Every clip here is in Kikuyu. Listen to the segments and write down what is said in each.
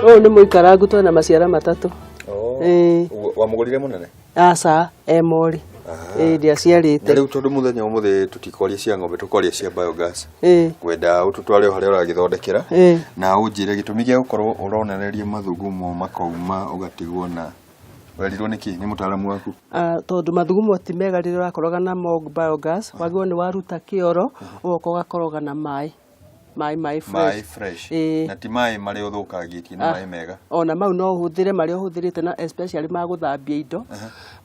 Ũyũ nĩ mũikarangu, twena maciara matatũ. Oh. Ĩĩ. Wamũgũrire mũnene? Aca, e mori. Ĩĩ, ndiaciarĩte. Na rĩu tondũ mũthenya ũmũthĩ tũtikwaria cia ng'ombe, tũkwaria cia biogas, ngwenda ũtũtware o harĩa ũragĩthondekera na ũnjĩre gĩtũmi gĩa gũkorwo ũronereria mathugumo makauma ũgatigwo na werirwo nĩkĩ nĩ mũtaaramu waku. Ah, tondũ mathugumo ti mega rĩrĩa ũrakoroga na mo biogas, wagĩrĩirwo nĩ waruta kĩoro, ũgoka ũgakoroga na maĩ maĩ fresh. Maĩ fresh? Ĩĩ. Na ti maĩ marĩa ũthũkangĩtie, nĩ Ah. maĩ mega? Ona mau no ũhũthĩre, marĩa ũhũthĩrĩte, na especially ma gũthambia indo,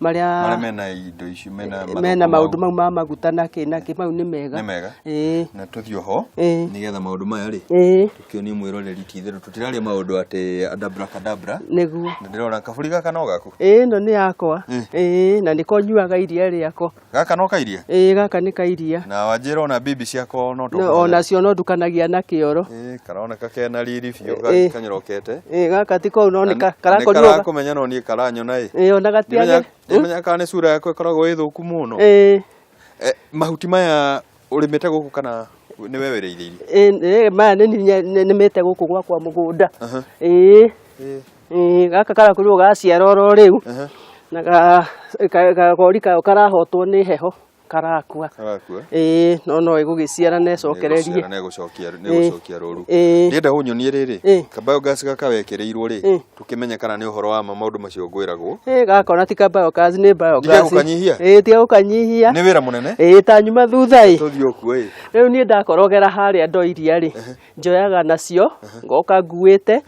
marĩa marĩa mena indo icio mena mena mathũkũ. Maũndũ mau ma maguta na kĩ na kĩ, mau nĩ mega. Nĩ mega. Ĩĩ. Na tũthiĩ ho nĩgetha maũndũ maya rĩ tũkĩonie mwĩroreri ti itherũ tũtiraria maũndũ atĩ adabra kadabra. Nĩguo. Na ndĩrona kaburi gaka no gaku? Ĩĩ, ĩno nĩ yakwa. Ĩĩ, na nĩko nyuaga iria rĩako. Gaka no kairia? Ĩĩ, gaka nĩ kairia. Na wanjĩra ona bibi ciakwa no No, tũkahũthĩra. onacio no ndukanagia na kĩoro. Ĩĩ, karoneka kena riri biũ. Kanyorokete. Ĩĩ, gaka ti kau, no nĩ Na karakorirwo karakũmenya no niĩ karanyona ĩ. Ĩĩ, ona gatiagĩ. Ndimenya kana nĩ sura yakwa ĩkoragwo ĩ thũku mũno. Ĩĩ. Eh, mahuti maya ũrĩmĩte gũkũ kana nĩ we wĩrĩithĩirie? Ĩĩ, ĩĩ, maya nĩ niĩ nĩmĩte gũkũ gwakwa mũgũnda. Ĩĩ. Ĩĩ, gaka karakorirwo gaciara oro rĩu na gakori kayo karahotwo nĩ heho, karakua. Karakua. Ĩĩ, no no ĩgũgĩciara na ĩcokererie. Nĩ ĩgũcokia, nĩ ĩgũcokia rũru. Ĩĩ. Ndĩrenda ũnyonie rĩrĩ kabiogas gaka wekĩrĩirwo rĩ, tũkĩmenye kana nĩ ũhoro wa ma maũndũ macio ngwĩragwo. Ĩĩ, gaka ona ti ka biogas, nĩ biogas. Tiga gũkanyihia? Ĩĩ, tiga gũkanyihia. Nĩ wĩra mũnene. Ĩĩ, ta nyuma thutha ĩ. Tũthiĩ ũkuo ĩ. Rĩu niĩ ndakorogera harĩa ndoo iria rĩ, njoyaga nacio, ngoka nguĩte,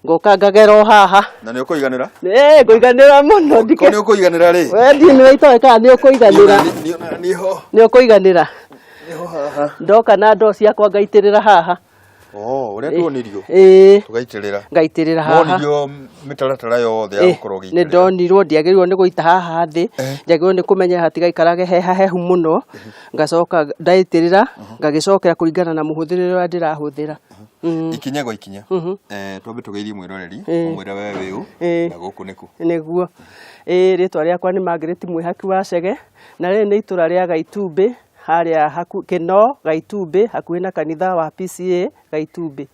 ngoka ngagera o haha. Na nĩ ũkũiganĩra? Ĩĩ, ngũiganĩra mũno. Ko nĩ ũkũiganĩra rĩ? We ndiĩ nĩ itoĩ kana nĩ ũkũiganĩra. Niho. Nĩ ũkũiganĩra. Niho haha. Ndoka na ndoo ciakwa ngaitĩrĩra haha. Oh, ũrĩa tuonirio. Ĩĩ. Tũgaitĩrĩra. Ngaitĩrĩra haha. Wonirio mĩtaratara yothe ya gũkorwo Nĩ ũgĩitĩrĩra. ndonirwo ndiagĩrĩirwo nĩ gũita haha thĩ, ndiagĩrĩirwo nĩ kũmenya hatigaikarage he hahehu mũno, ngacoka ndaitĩrĩra, ngagĩcokera kũringana na mũhũthĩrĩre ũrĩa ndĩrahũthĩra. Ikinya gwa ikinya. Eh, twambe tũgeithie mwĩroreri, ũmwĩre we wĩ ũ na gũkũ nĩkũ. Nĩguo. Ĩĩ, rĩtwa rĩakwa nĩ Margaret Mwĩhaki wa Chege, na rĩrĩ nĩ itũra rĩa Gaitumbĩ, harĩa Kĩno Gaitumbĩ, hakuhĩ na kanitha wa PCA Gaitumbĩ.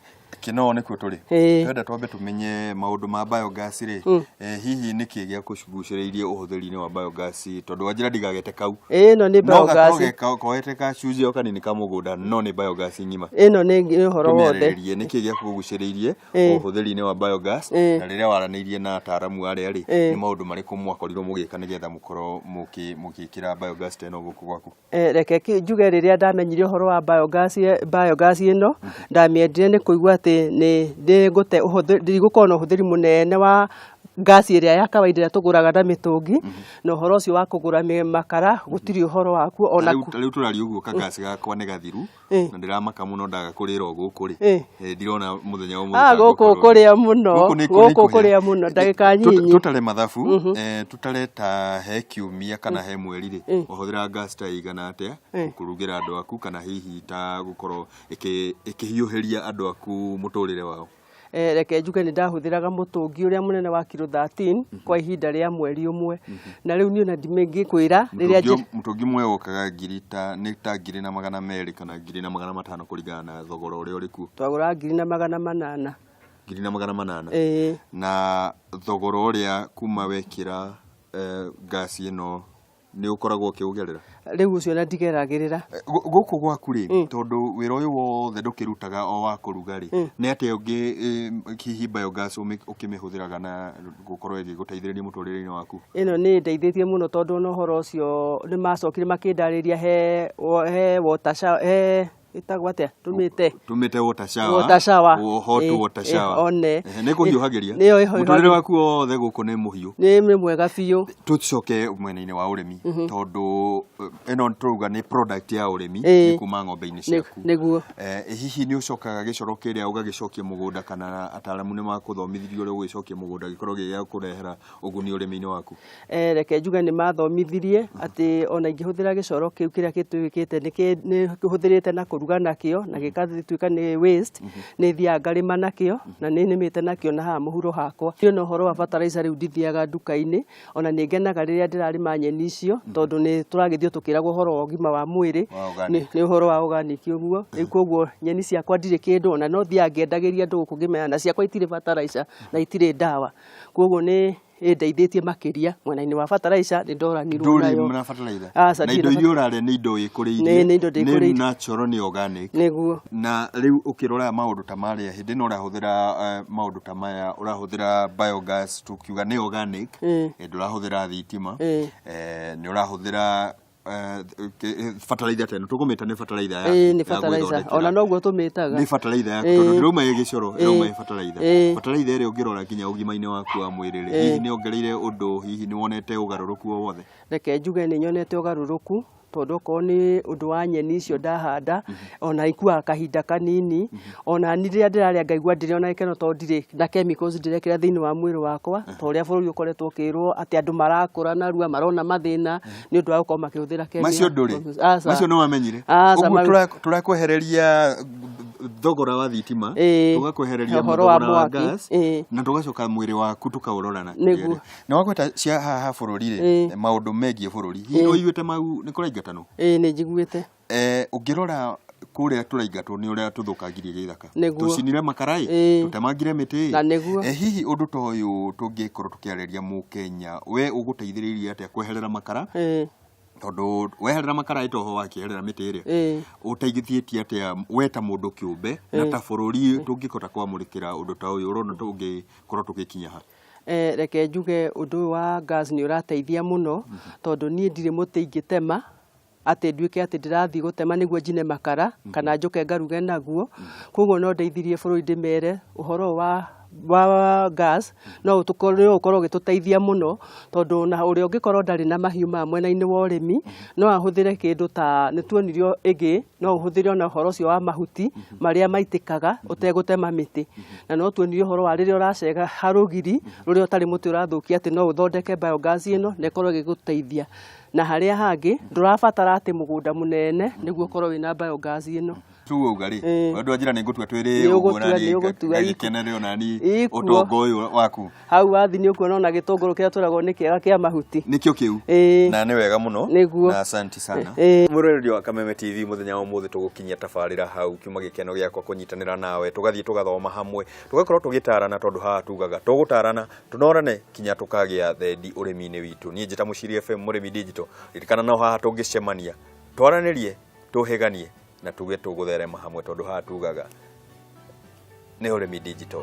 Kĩnoo nĩkuo tũrĩ. Ĩĩ. Twenda twambe tũmenye maũndũ ma biogas rĩ, hihi nĩkĩ gĩa kũgucĩrĩirie ũhũthĩri-inĩ wa biogas, tondũ wanjĩra ndigagete kau. Ĩĩ, ĩno nĩ No biogas. gakorwo koete gacunjĩ o kanini ka mũgũnda, no nĩ biogas ng'ima. Ĩno nĩ ũhoro wothe. Tũmĩarĩrĩrie nĩkĩ gĩa kũgucĩrĩirie ũhũthĩri-inĩ wa biogas, na rĩrĩa waranĩirie na ataaramu arĩa rĩ, nĩ maũndũ marĩkũ mwakorirwo mũgĩka nĩgetha mũkorwo mũgĩkĩra biogas ta ĩno gũkũ gwaku? Eh, reke njuge rĩrĩa ndamenyire ũhoro wa biogas, biogas ĩno ndamĩendire nĩ kũigua atĩ nĩ ndĩgũte ũhũthĩri, ndigũkorwo na ũhũthĩri mũnene wa ngasi ĩrĩa ya kawaida ĩrĩa tũgũraga na mĩtũngi, na ũhoro ũcio wa kũgũra makara gũtirĩ ũhoro wakuo ona. Ta rĩu tũraria ũguo kangasi gakwa nĩ gathiru na ndĩramaka mũno ndaga kũrĩra o gũkũ rĩ. Ndirona mũthenya wa ũmũthĩ Ah, ta gũkũ ngũkorwo- kũrĩa mũno. Gũkũ nĩ Gũkũ kũhĩa. kũrĩa mũno ndagĩka nyinyi. Tũtare mathabu, tũtare ta he kiumia kana he mweri rĩ, wahũthĩra gas ta ĩigana atĩa kũrugĩra andũ aku, kana hihi ta gũkorwo ĩkĩhiũhĩria andũ aku mũtũrĩre wao? Eh, reke njuge nĩ ndahũthĩraga mũtũngi ũrĩa mũnene wa kiro 13 kwa ihinda rĩa mweri ũmwe, na rĩu niĩ ona ndingĩkwĩra rĩrĩa Mũtũngi ũmwe wokaga ngiri ta nĩ ta 1,200 kana 1,500 kũringana na thogora ũrĩa ũrĩ kuo. Twagũraga 1,800. 1,800? Ĩĩ. Na thogora ũrĩa kuma wekĩra ngasi ĩno nĩ ũkoragwo ũkĩũgerera? Rĩu ũcio na ndigeragĩrĩra. Gũkũ gwaku rĩ, tondũ wĩra ũyũ wothe ndũkĩrutaga o wa kũruga rĩ, nĩ atĩa ũngĩ hihi biogas ũkĩmĩhũthĩraga na gũkorwo ĩgĩgũteithĩrĩria mũtũrĩre-inĩ waku? Ĩno nĩ ĩndeithĩtie mũno, tondũ ona ũhoro ũcio nĩ macokire makĩndarĩria he water shower, he ĩtagwo atĩa, tũmĩte Tũmĩte water shower. Water shower. Hot water shower. One. Ehe, nĩ kũhiũhagĩria. Nĩyo ĩhiũhagĩria. Mũtũrĩre waku wothe gũkũ nĩ mũhiũ. Nĩ mwega biũ. Tũcoke mwena-inĩ wa ũrĩmi, tondũ ĩno tũrauga nĩ product ya ũrĩmi, nĩ kuma ng'ombe-inĩ ciaku. Nĩguo. Hihi nĩ ũcokaga gĩcoro kĩrĩa ũgagĩcokia mũgũnda, kana ataaramu nĩ makũthomithirie ũrĩa ũgũgĩcokia mũgũnda gĩkorwo gĩ gĩa kũrehera ũguni ũrĩmi-inĩ waku? Eh, reke njuge nĩ mathomithirie atĩ ona ingĩhũthĩra gĩcoro kĩu kĩrĩa gĩtuĩkĩte nĩ kĩhũthĩrĩte na kũruga. kũruga nakĩo na gĩgatuĩka nĩ waste, nĩ thiaga ngarĩma nakĩo na nĩ nĩmĩte nakĩo na haha mũhuro hakwa. Niĩ ona ũhoro wa fertilizer rĩu ndithiaga nduka-inĩ, ona nĩ ngenaga rĩrĩa ndĩrarĩma nyeni icio tondũ nĩ tũragĩthiĩ tũkĩragwo ũhoro wa ũgima wa mwĩrĩ. Wa organic. Nĩ ũhoro wa organic ũguo. Rĩu koguo nyeni ciakwa ndirĩ kĩndũ, ona no thiaga ngĩendagĩria andũ gũkũ ngĩmera na ciakwa itirĩ fertilizer na itirĩ ndawa. Koguo nĩ ĩndeithĩtie makĩria mwena-inĩ wa fertilizer, nĩ ndoranirwo Ndũrĩ nayo. na fertilizer? Aca, Na ndirĩ indo na iria ũrarĩa nĩ indo wĩkũrĩirie? Nĩ indo ndĩkũrĩirie. Nĩ natural, nĩ organic. Nĩguo. Na rĩu ũkĩrora maũndũ ta marĩa, hĩndĩ ĩno ũrahũthĩra maũndũ ta maya, ũrahũthĩra biogas, tukiuga nĩ organic, ndũrahũthĩra thitima, nĩ ũrahũthĩra fertilizer ta ĩno, tũkũmĩta nĩ fertilizer yaku Ĩĩ, nĩ ya fertilizer. gwĩthondekera. Ona noguo tũmĩtaga. Nĩ fertilizer yaku, tondũ ndĩrauma ĩ gĩcoro, ĩrauma ĩ fertilizer. Fertilizer ĩrĩa ũngĩrora nginya ũgima-inĩ waku wa mwĩrĩ rĩ, hihi nĩ ongereire ũndũ, hihi nĩ wonete ũgarũrũku o wothe? Reke njuge nĩ nyonete ũgarũrũku, tondũ okorwo nĩ ũndũ wa nyeni icio ndahanda, ona ikuaga kahinda kanini, ona ni rĩrĩa ndĩrarĩa ngaigua ndĩrĩ ona gĩkeno tondũ ndirĩ na chemicals ndĩrekĩra thĩinĩ wa mwĩrĩ wakwa, ta ũrĩa bũrũri ũkoretwo ũkĩrwo atĩ andũ marakũra narua, marona mathĩna nĩ ũndũ wa gũkorwo makĩhũthĩra chemicals. Macio ndũrĩ? Aca. Macio nĩ wamenyire? Aca, Ũguo tũrakwehereria thogora wa thitima, tũgakwehereria ũhoro wa thogora wa mwaki, gas, na tũgacoka mwĩrĩ waku tũkaũrora na Nĩguo. kĩrĩa. Na wakweta cia haha bũrũri rĩ, maũndũ megiĩ bũrũri, hihi nĩ ũiguĩte mau nĩ kũraingatanwo? Ĩĩ, nĩ njiguĩte. Ũngĩrora kũrĩa tũraingatwo nĩ ũrĩa tũthũkangirie gĩthaka. Tũcinire makara ĩ, tũtemangire mĩtĩ ĩ. Na nĩguo. Hihi ũndũ ta ũyũ tũngĩkorwo tũkĩarĩria mũkenya, we ũgũteithĩrĩirie atĩa kweherera makara? Tondũ weherera makara ĩ toho wakĩeherera mĩtĩ ĩrĩa. Ũteithĩtie atĩa we ta mũndũ kĩũmbe na ta bũrũri tũngĩkota kwamũrĩkĩra ũndũ ta ũyũ, ũrona tũngĩkorwo tũgĩkinya ha? Reke njuge ũndũ ũyũ wa gas nĩ ũrateithia mũno, tondũ niĩ ndirĩ mũtĩ ingĩtema atĩ nduĩke atĩ ndĩrathiĩ gũtema nĩguo njine makara kana njũke ngaruge naguo. Koguo no ndeithirie bũrũri ndĩmere ũhoro wa gas no ũkorwo ũgĩtũteithia mũno, tondũ ona ũrĩa ũngĩkorwo ndarĩ na mahiũ maya mwena-inĩ wa ũrĩmi no ahũthĩre kĩndũ ta, nĩ tuonirio ĩngĩ, no ũhũthĩre ona ũhoro ũcio wa mahuti marĩa maitĩkaga ũtegũtema mĩtĩ. Na no tuonirio ũhoro wa rĩrĩa ũracega harũgiri rũrĩa ũtarĩ mũtĩ ũrathũkia, atĩ no ũthondeke biogas ĩno na ĩkorwo ĩgĩgũteithia. Na harĩa hangĩ ndũrabatara atĩ mũgũnda mũnene nĩguo ũkorwo wĩna biogas ĩno. Tu wauga rĩ, wendwa njĩra nĩ ngũtua twĩrĩ Nĩ ũguo ũgũtua, na niĩ nĩ ũgũtua ngagĩkenere ona niĩ Ikuo. ũtonga ũyũ waku. Hau wathi nĩ ũkuona ona gĩtũngũrũ kĩrĩa tũragwo nĩ kĩega kĩa mahuti. Nĩkĩo kĩu? Na nĩ wega mũno. Nĩguo. Na asanti sana. Mũroreri wa Kameme TV, mũthenya wa ũmũthĩ tũgũkinyia tabarĩra hau, kiuma gĩkeno gĩakwa kũnyitanĩra nawe, tũgathiĩ tũgathoma hamwe, tũgakorwo tũgĩtarana, tondũ haha tugaga tũgũtarana, tũnorane kinya tũkagĩa thendi ũrĩmi-inĩ witũ. Niĩ njĩta Mũciri FM Mũrĩmi Digital, ririkana no haha tũngĩcemania, twaranĩrie, tũhĩganie na tuge tũgũtherema hamwe, tondũ haha tugaga nĩ Ũrĩmi Digital.